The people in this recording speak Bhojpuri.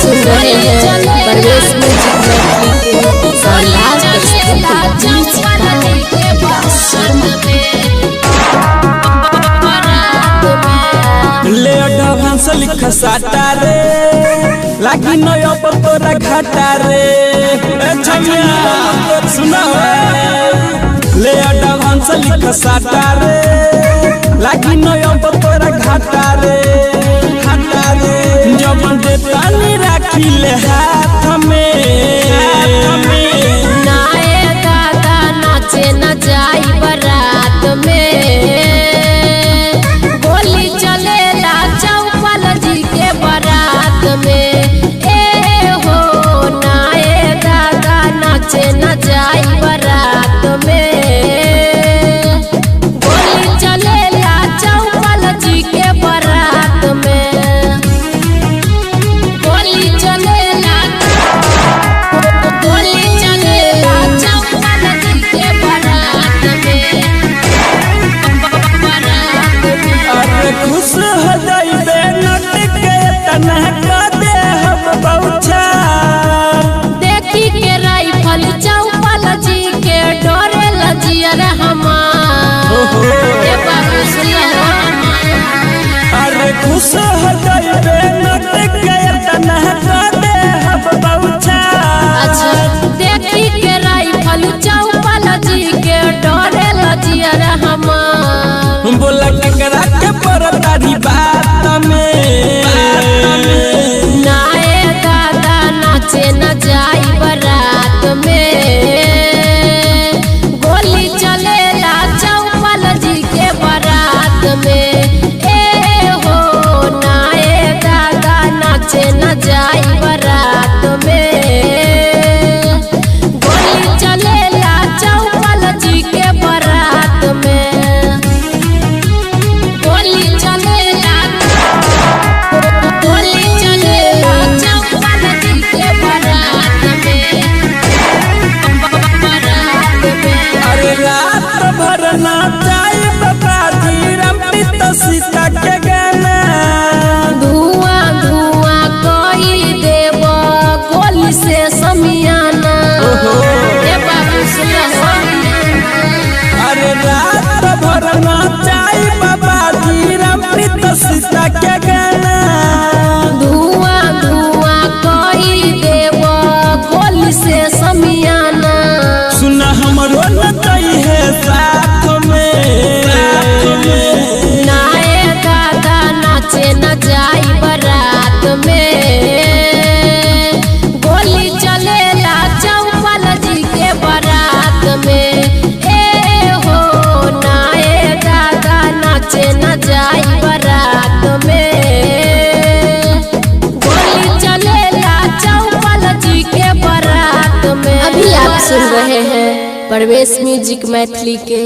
सुन रहे हैं परवेश म्यूजिक मैथिली के शानदार प्रस्तुति। म्यूजिक बाय विकास शर्मा। ले एडवांस लिख साटा रे, लागी नया पर तोरा घाटा रे। ए छमिया सुना, ले एडवांस लिख साटा रे, लागी नया पर तोरा घाटा रे, घाटा रे। जबन देतानी राखी ले हाथ में, हाथ में। नाए दादा नाचे न जाई बारात में, गोली चलेला चौपल जी के बारात में। ए हो नाए दादा नाचे न जाई बारात में, गोली चलेला चौपल जी के बारात में। गोली चलेला, गोली चलेला चौपल जी के बारात में, बारात में। अरे खुश हो जाइबे नट के तना का दे हम बौछा। देखी के राइफल चौपल जी के डरे लजियर हमार। ए बाबू सुनिया। अरे खुश हो जाइबे नट के तना का दे हम बौछा। अच्छा, देखी के राइफल चौपल जी के डरे लजियर हमार। बोला केकरा के परतारी बात में। नाए दादा नाचे न जाई बारात में, गोली चलेला चौपल जी के बारात में। ए हो नाए दादा नाचे न जाई बारात में, गोली चलेला चौपल जी के बारात में। गोली चलेला, गोली चलेला चौपल जी के बारात में, बारात में। अरे रात भर नाचाई बाबा जी रामप्रीत सीता के गाना। धुआं धुआं कोई देव गोली से समियाना। ए बाबू सुना। अरे रात भर नाचाई बाबा जी रामप्रीत सीता के गाना। धुआं धुआं कोई देव गोली से समियाना। सुना हमरो नचाई है साथ में, साथ में। नाए दादा नाचे न जाई बारात में, गोली चलेला चौपल जी के बारात में। ए हो नाए दादा नाचे न जाई बारात में, गोली चलेला चौपल जी के बारात में। अभी आप सुन रहे हैं परवेश म्यूजिक मैथिली के।